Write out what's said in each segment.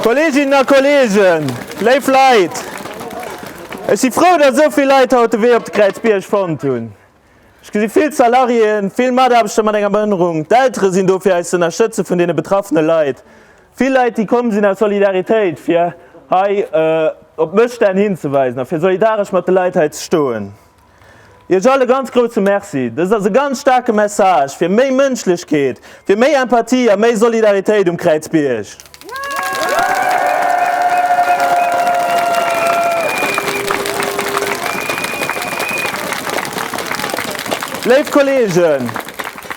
Kolleeginnen a Kolleegen, léif Leit, ech si frou, datt esou vill Leit haut de Wee op de Kräizbierg fonnt hunn. Ech gesi vill Salariéen, vill Mataarbechter mat enger Behënnerung, d'Eltere sinn do fir eis ze ënnerstëtze vun deene betraffene Leit, vill Leit déi komm sinn aus Solidaritéit fir hei op d'Mësstänn hinzeweisen a fir solidaresch mat de Leit hei ze stoen. Iech all e ganz grousse Merci. Dëst ass e ganz staarke Message fir méi Mënschlechkeet, fir méi Empathie a méi Solidaritéit um Kräizbierg. Léif Kolleegen,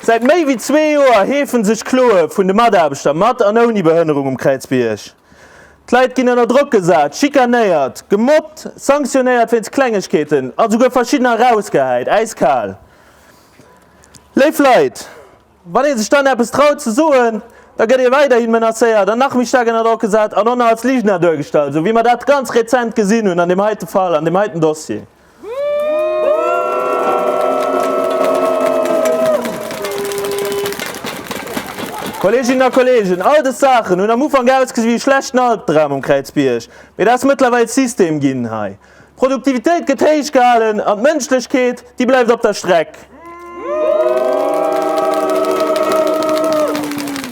säit méi wéi zwee Joer heefen sech d'Kloe vun de Mataarbechter mat an ouni Behënnerung um Kräizbierg. D'Leit ginn ënner Drock gesat, schikanéiert, gemobbt, sanktionéiert wéinst Klengegkeeten a souguer verschiddener erausgehäit, äiskal. Léif Leit, wann ee sech dann eppes traut ze soen, da gëtt ee weiderhi menacéiert an nach méi staark ënner Drock gesat an och nach als Ligner duergestallt, esou wéi mer dat ganz rezent gesinn hunn an deem heite Fall, an deem heiten Dossier. Kolleeginnen a Kolleegen, all dës Saachen hunn am Ufank ausgesi wéi e schlechten Albdram um Kräizbierg, mee dat ass mëttlerweil System ginn hei. D'Produktivitéit gëtt héich gehalen an d'Mënschlechkeet, déi bleift op der Streck.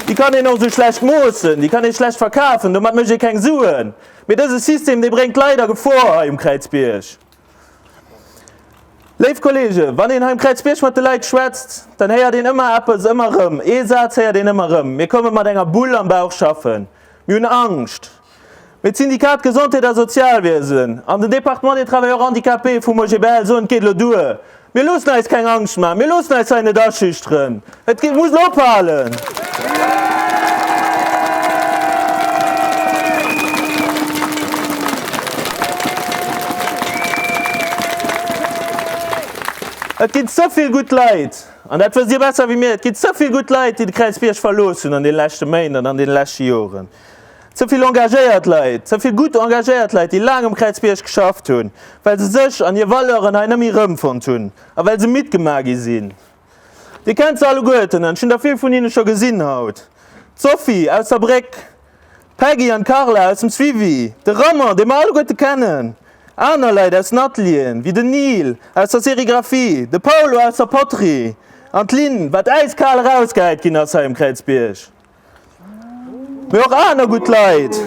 Déi kann een och esou schlecht moossen, déi kann ee schlecht verkafen, domat mécht ee keng Suen. Mee dëse System, dee bréngt d'Leit a Gefor hei um Kräizbierg. Léif Kollegen, wann een hei um Kräizbierg mat de Leit schwätzt, dann héiert een ëmmer eppes, ëmmer erëm, ee Saz héiert een ëmmer erëm, Mir komme mat enger Bull am Bauch schaffen. Mir hunn Angscht. Mee d'Syndikat Gesondheet a Sozialwiesen an den Département des Travailleurs handicapés vum OGBL soen, Et geet elo duer. Mir loossen eis keng Angscht maachen, mir loossen eis hei net aschüchteren. Et muss elo ophalen! Et ginn ze vill gutt Leit, an dat wësst Dir besser wéi mir, et ginn ze vill gutt Leit, déi de Kräizbierg verlooss hunn an deene leschte Méint an an deene leschte Joren. Ze vill engagéiert Leit, ze vill gutt engagéiert Leit, déi laang um Kräizbierg geschafft hunn, well se sech an hir Valeuren hei net méi erëmfonnt hunn a well se midd gemaach gi sinn. Dir kennt se alleguerten an ech hunn der vill vun hinne scho gesinn haut, D'Sophie aus der Bréck, d'Peggy an d'Carla aus dem Suivi, de Ramon, dee mer alleguerte kennen, aner Leit aus den Atelieren, wéi den Neil aus der Sérigraphie, de Paulo aus der Poterie an d'Lynn, wat äiskal erausgehäit ginn ass hei um Kräizbierg. Mee och aner gutt Leit,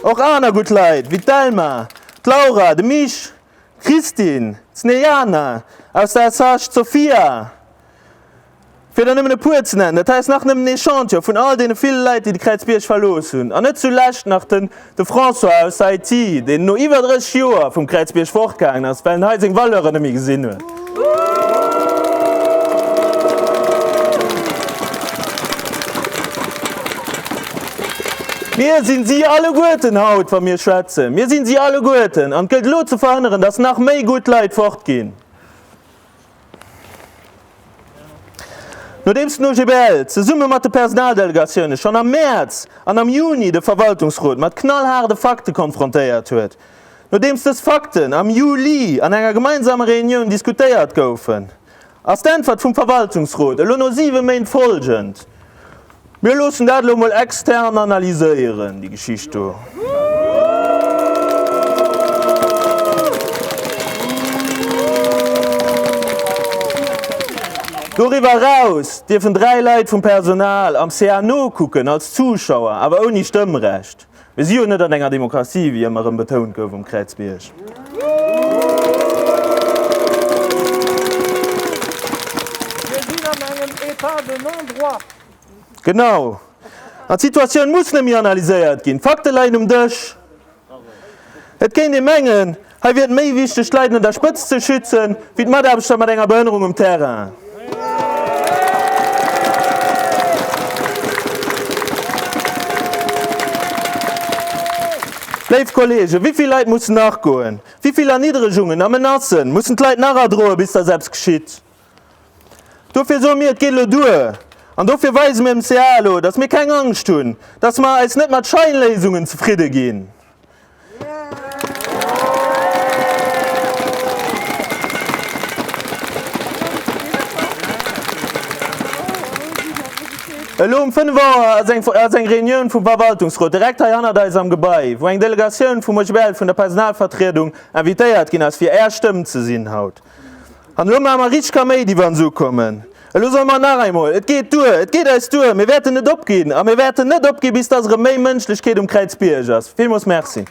och aner gutt Leit, wéi d'Elma, d'Laura, de Mich, d'Christine, d'Snejana aus der SH, d'Sofia, fir der nëmmen e puer ze nennen. Dat hei ass nach nëmmen en Echantillon vun all deene ville Leit, déi de Kräizbierg verlooss hunn. An net zulescht nach den de François aus der IT, deen no iwwer 30 Joer vum Kräizbierg fortgaangen ass, well en hei seng Valeuren net méi gesinn huet. Mir sinn si alleguerten haut, wa mir schwätzen. Mir sinn si alleguerten. An et gëllt elo ze verhënneren, dass nach méi gutt Leit fortginn. Nodeems den OGBL zesumme mat de Personaldelegatioune schonn am Mäerz an am Juni de Verwaltungsrot mat knallhaarde Fakte konfrontéiert huet, nodeems dës Fakten am Juli an enger gemeinsamer Reunioun diskutéiert goufen, ass d'Äntwert vum Verwaltungsrot elo no 7 Méint folgend, Mir loossen dat elo mol extern analyséieren, déi Geschicht do. Doriwwer eraus dierfen 3 Leit vum Personal am CA nokucken als Zuschauer, awer ouni Stëmmrecht. Mir si jo net an enger Demokratie, wéi ëmmer erëm betount gouf um Kräizbierg. Mir sinn an engem État de non-droit. Genau. An d'Situatioun muss net méi analyséiert ginn. D'Fakte leien um Dësch. Et kéint ee mengen, hei wier et méi wichteg, d'Leit un der Spëtzt ze schützen, wéi d'Mataarbechter mat enger Behënnerung um Terrain. Léif Kolleegen, wéi vill Leit mussen nach goen? Wéi vill Erniddregungen a Menacen mussen d'Leit nach erdroen, bis dass eppes geschitt? Dofir soe mir, et geet elo duer! An dofir weise mir dem CA elo, dass mir keng Angscht hunn, dass mer eis net mat Scheinléisungen zefridde ginn. Elo um 5 Auer ass eng ass eng Reunioun vum Verwaltungsrot direkt hei hannert eis am Gebai, wou eng Delegatioun vum OGBL, vun der Personalvertriedung, invitéiert ginn ass, fir Är Stëmm ze sinn haut. An elo maache mer richteg Kaméidi, wann se ukommen. Elo soe mer nach eemol, Et geet duer! Et geet eis duer! Mir wäerten net opginn! A mir wäerten net opginn, bis dass erëm méi Mënschlechkeet um Kräizbierg ass. Villmools Merci.